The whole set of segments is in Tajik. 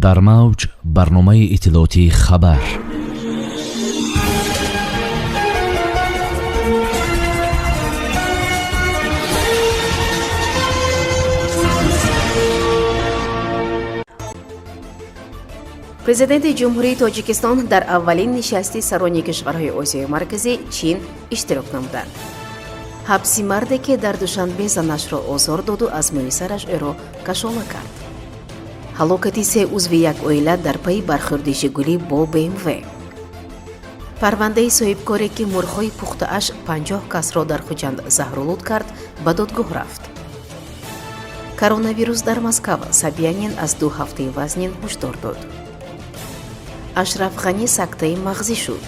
Дар мавҷ барномаи иттилоотии «Хабар». Президенти Ҷумҳурии Тоҷикистон дар аввалин нишасти сарони кишварҳои Осиёи Марказӣ Чин иштирок намуданд. Ҳабси марде, ки дар Душанбе занашро озор доду аз мӯи сараш ӯро кашола кард. Ҳалокати се узви як оила дар пайи бархӯрди «Жигулӣ» бо БМВ. Парвандаи соҳибкоре, ки мурғҳои пухтааш 50 касро дар Хуҷанд заҳролуд кард, ба додгоҳ рафт. Коронавирус дар Москав: Собянин аз 2 ҳафтаи вазнин ҳушдор дод. Ашраф Ғанӣ сактаи мағзӣ шуд.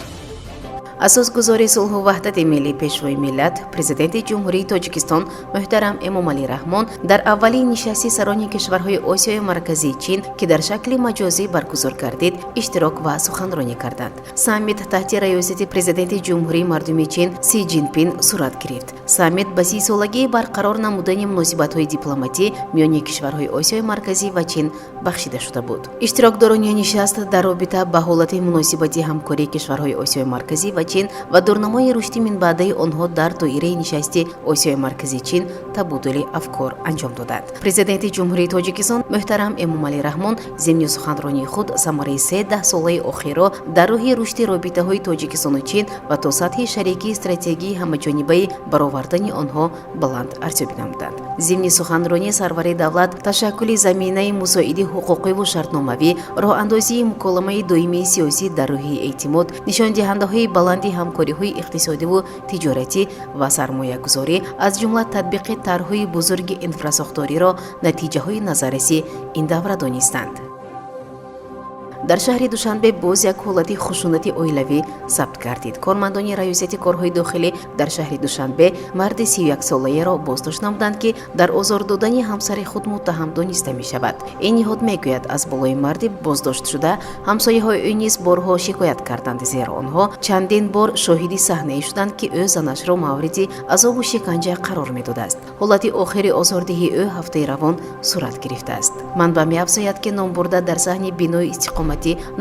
Асосгузори сулҳу ваҳдати миллӣ, Пешвои миллат, Президенти Ҷумҳурии Тоҷикистон муҳтарам Эмомалӣ Раҳмон дар аввалин нишасти сарони кишварҳои Осиёи Марказии Чин, ки дар шакли маҷозӣ баргузор гардид, иштирок ва суханронӣ карданд. Саммит таҳти раёсати Президенти Ҷумҳурии Мардуми Чин Си Ҷинпин сурат гирифт. Саммит ба 30-солагии барқарор намудани муносибатҳои дипломатӣ миёни кишварҳои Осиёи Марказӣ ва Чин бахшида шуда буд. Иштирокдорони нишаст дар робита ба ҳолати муносибати ҳамкории кишварҳои Осиёи Марказӣ ва Чин ва дурнамои рушди минбаъдаи онҳо дар доираи нишасти Осиёи Маркази Чин табодули афкор анҷом доданд. Президенти Ҷумҳурии Тоҷикистон муҳтарам Эмомалӣ Раҳмон зимни суханронии худ самараи се даҳсолаи охирро дар роҳи рушди робитаҳои Тоҷикистону Чин ва то сатҳи шарикии стратегии ҳамаҷонибаи баровардани онҳо баланд арзёбӣ намуданд. Зимни суханронии сарвари давлат ташаккули заминаи мусоиди ҳуқуқиву шартномавӣ, роҳандозии муколамаи доимии сиёсӣ дар рӯҳи эътимод, нишондиҳандаҳои баланди ҳамкориҳои иқтисодиву тиҷоратӣ ва сармоягузорӣ, аз ҷумла татбиқи тарҳҳои бузурги инфрасохториро натиҷаҳои назаррасӣ ин давра донистанд. Дар шаҳри Душанбе боз як ҳолати хушунати оилавӣ сабт гардид. Кормандони Раёсати корҳои дохилӣ дар шаҳри Душанбе марди 31-солаеро боздошт намуданд, ки дар озор додани ҳамсари худ муттаҳам дониста мешавад. Ин ниҳод мегӯяд, аз болои марди боздоштшуда ҳамсояҳои ӯ низ борҳо шикоят карданд, зеро онҳо чандин бор шоҳиди саҳнае шуданд, ки ӯ занашро мавриди азобу шиканҷа қарор медодааст. Ҳолати охири озордиҳии ӯ ҳафтаи равон сурат гирифтааст. Манбаъ меафзояд, ки номбурда дар саҳни бинои истиқоматӣ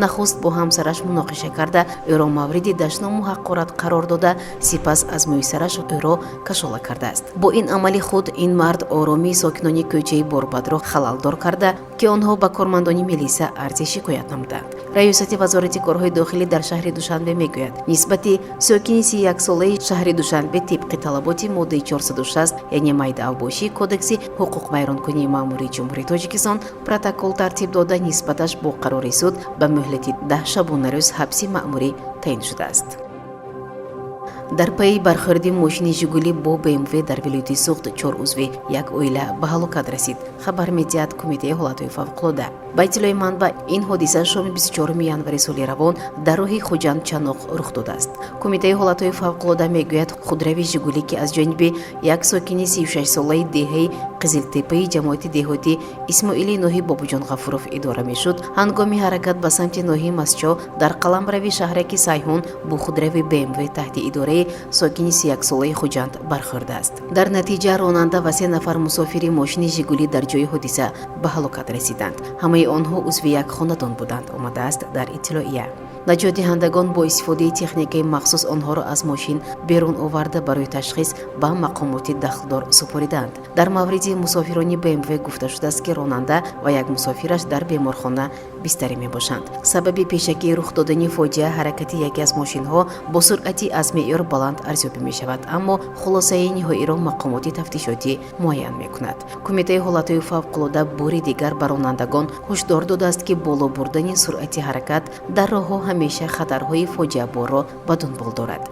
нахуст бо ҳамсараш муноқиша карда, ӯро мавриди дашному ҳақорат қарор дода, сипас аз мӯи сараш ӯро кашола кардааст. Бо ин амали худ ин мард оромии сокинони кӯчаи Борбадро халалдор карда, ки онҳо ба кормандони милиса арзи шикоят намуданд. Раёсати Вазорати корҳои дохилӣ дар шаҳри Душанбе мегӯяд, нисбати сокини 31-солаи шаҳри Душанбе тибқи талаботи моддаи 460, яъне майдаавбошии Кодекси ҳуқуқвайронкунии маъмурии Ҷумҳурии Тоҷикистон протокол тартиб дода, нисбаташ бо қарори суд ба муҳлати 10 шабонарӯз ҳабси маъмурӣ таъин шудааст. Дар пайи бархӯрди мошини «Жигулӣ» бо БМВ дар вилояти Суғд чор узви як оила ба ҳалокат расид, хабар медиҳад Кумитаи ҳолатҳои фавқулода. Ба иттилои манбаъ, ин ҳодиса шоми 24 январи соли равон дар роҳи Хуҷанд Чаноқ рух додааст. Кумитаи ҳолатҳои фавқулода мегӯяд, худрави «Жигулӣ», ки аз ҷониби як сокини 36-солаи деҳаи Қизилтепаи ҷамоати деҳоти Исмоили ноҳияи Бобоҷон Ғафуров идора мешуд, ҳангоми ҳаракат ба самти ноҳияи Мастчо дар қаламрави шаҳраки Сайҳун бо худрави БМВ таҳти идораи сокини 31-солаи Хуҷанд бархӯрдааст. Дар натиҷа ронанда ва се нафар мусофири мошини «Жигулӣ» дар ҷои ҳодиса ба ҳалокат расиданд. Ҳамаи онҳо узви як хонадон буданд, омадааст дар иттилоия. Наҷотдиҳандагон бо истифодаи техникаи махсус онҳоро аз мошин берун оварда, барои ташхис ба мақомоти дахлдор супориданд. Дар мавриди мусофирони БМВ гуфта шудааст, ки ронанда ва як мусофираш дар беморхона бистарӣ мебошанд. Сабаби пешакии рух додани фоҷиа ҳаракати яке аз мошинҳо бо суръати аз меъёр баланд арзёбӣ мешавад, аммо хулосаи ниҳоиро мақомоти тафтишотӣ муайян мекунад. Кумитаи ҳолатҳои фавқулода бори дигар ба ронандагон ҳушдор додааст, ки боло бурдани суръати ҳаракат дар роҳҳо ҳамеша хатарҳои фоҷиаборро ба дунбол дорад.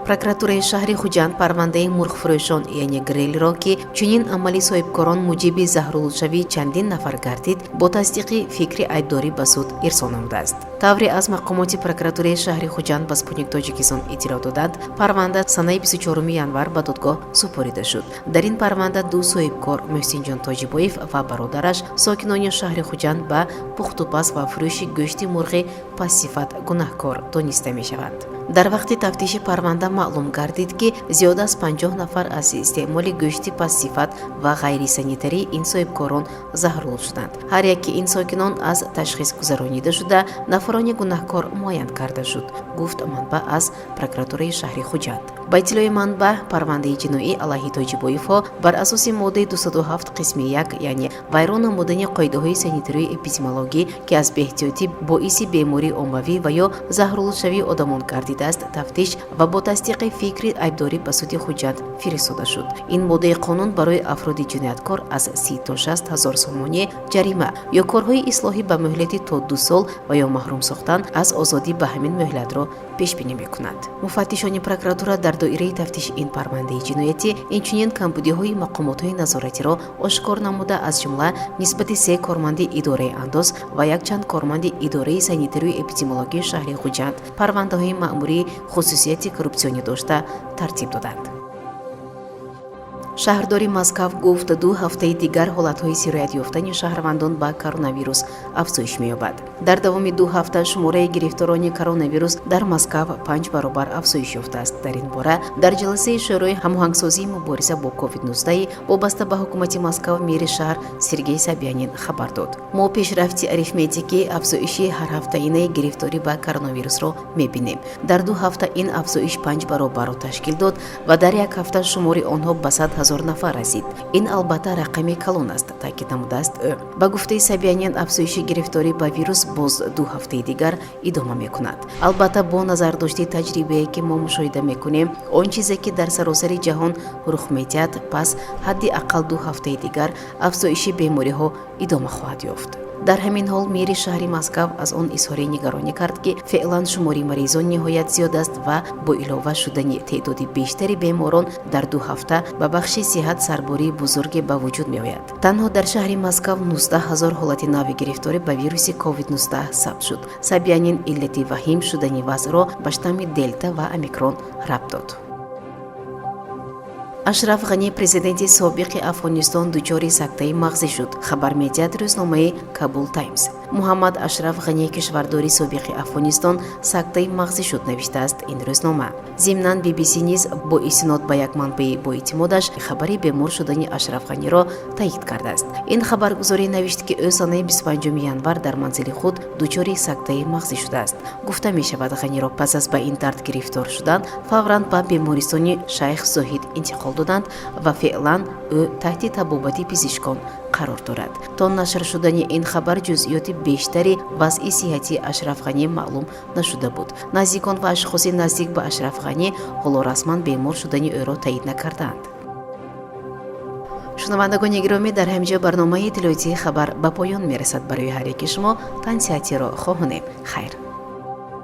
Прокуратураи шаҳри Хуҷанд парвандаи мурғфурӯшон, яъне грилро, ки чунин амали соҳибкорон муҷиби заҳролудшавии чандин нафар гардид, бо тасдиқи фикри айбдорӣ ба суд ирсол намудааст. Тавре аз мақомоти прокуратураи шаҳри Хуҷанд ба «Спутник Тоҷикистон» иттилоъ доданд, парванда санаи 24 январ ба додгоҳ супорида шуд. Дар ин парванда ду соҳибкор, Муҳсинҷон Тоҷибоев ва бародараш, сокинони шаҳри Хуҷанд, ба пухтупаз ва фурӯши гӯшти мурғи пастсифат гунаҳкор дониста мешаванд. Дар вақти тафтиши парванда маълум гардид, ки зиёда аз 50 нафар аз истеъмоли гӯшти пастсифат ва ғайрисанитарии ин соҳибкорон заҳролуд шуданд. Ҳар яки ин сокинон аз ташхис гузаронида шуда, нафарони гунаҳкор муайян карда шуд, гуфт манбаъ аз прокуратураи шаҳри Хуҷанд. Ба иттилои манбаъ, парвандаи ҷиноӣ алайҳи Тоҷибоевҳо бар асоси моддаи 207 қисми 1, яъне вайрон намудани қоидаҳои санитарию эпидемиологӣ, ки аз беэҳтиётӣ боиси бемории оммавӣ ва ё заҳролудшавии одамон гардидааст, тафтиш ва бо тасдиқи фикри айбдорӣ ба суди Хуҷанд фиристода шуд. Ин моддаи қонун барои афроди ҷинояткор аз 30 то 60 ҳазор сомонӣ ҷарима ё корҳои ислоҳӣ ба муҳлати то 2 сол ва ё маҳрум сохтан аз озодӣ ба ҳамин муҳлатро пешбинӣ мекунад. Муфаттишони прокуратура дар доираи тафтиши ин парвандаи ҷиноятӣ инчунин камбудиҳои мақомотҳои назоратиро ошкор намуда, аз ҷумла нисбати се корманди идораи андоз ва якчанд корманди идораи санитарию эпидемиологии шаҳри Хуҷанд парвандаҳои маъмурии хусусияти коррупсионӣ дошта тартиб доданд. Шаҳрдори Москав гуфт, 2 ҳафтаи дигар ҳолатҳои сироят ёфтани шаҳрвандон ба коронавирус афзоиш меёбад. Дар давоми 2 ҳафта шумораи гирифторони коронавирус дар Москав 5 баробар афзоиш ёфтааст. Дар ин бора дар ҷаласаи Шӯрои ҳамоҳангсозии мубориза бо COVID-19 вобаста ба ҳукумати Москав мери шаҳр Сергей Собянин хабар дод. Мо пешрафти арифметикӣ, афзоиши ҳарҳафтаинаи гирифторӣ ба коронавирусро мебинем. Дар 2 ҳафта ин афзоиш 5 баробарро ташкил дод ва дар як ҳафта шумори онҳо ба 100 000 нафар расид. Ин албатта рақами калон аст, таъкид намудааст ӯ. Ба гуфтаи Собянин, афзоиши гирифторӣ ба вирус боз 2 ҳафтаи дигар идома мекунад. Албатта, бо назардошти таҷрибае, ки мо мушоҳида мекунем, он чизе, ки дар саросари ҷаҳон рух медиҳад, пас ҳадди ақал 2 ҳафтаи дигар афзоиши бемориҳо идома хоҳад ёфт. Дар ҳамин ҳол мери шаҳри Москав аз он изҳори нигаронӣ кард, ки феълан шумори маризон ниҳоят зиёд аст ва бо илова шудани теъдоди бештари беморон дар 2 ҳафта ба бахши сиҳат сарбории бузурге ба вуҷуд меояд. Танҳо дар шаҳри Москав 19 ҳазор ҳолати нави гирифторӣ ба вируси COVID-19 сабт шуд. Собянин иллати ваҳим шудани вазъро ба штамми Делта ва Омикрон рабт дод. Ашраф Ғанӣ, президенти собиқи Афғонистон, дучори сактаи мағзӣ шуд, хабар медиҳад рӯзномаи «Кабул Таймс». Муҳаммад Ашраф Ғанӣ, кишвардори собиқи Афғонистон, сактаи мағзӣ шуд, навиштааст ин рӯзнома. Зимнан, BBC низ бо истинод ба як манбаи боэътимодаш хабари бемор шудани Ашраф Ғаниро таъид кардааст. Ин хабаргузорӣ навишт, ки ӯ санаи 25 январ дар манзили худ дучори сактаи мағзӣ шудааст. Гуфта мешавад, Ғаниро пас аз ба ин дард гирифтор шудан фавран ба бемористони Шайх Зоҳид интиқол доданд ва феълан ӯ таҳти табобати пизишкон қарор дорад. То нашр шудани ин хабар ҷузъиёти бештари вазъи сиҳатии Ашраф Ғанӣ маълум нашуда буд. Наздикон ва ашхоси наздик ба Ашраф Ғанӣ ҳоло расман бемор шудани ӯро таъид накардаанд. Шунавандагони гиромӣ, дар ҳамин ҷо барномаи иттилоотии «Хабар» ба поён мерасад. Барои ҳар яки шумо тансиҳатиро хоҳонем. Хайр.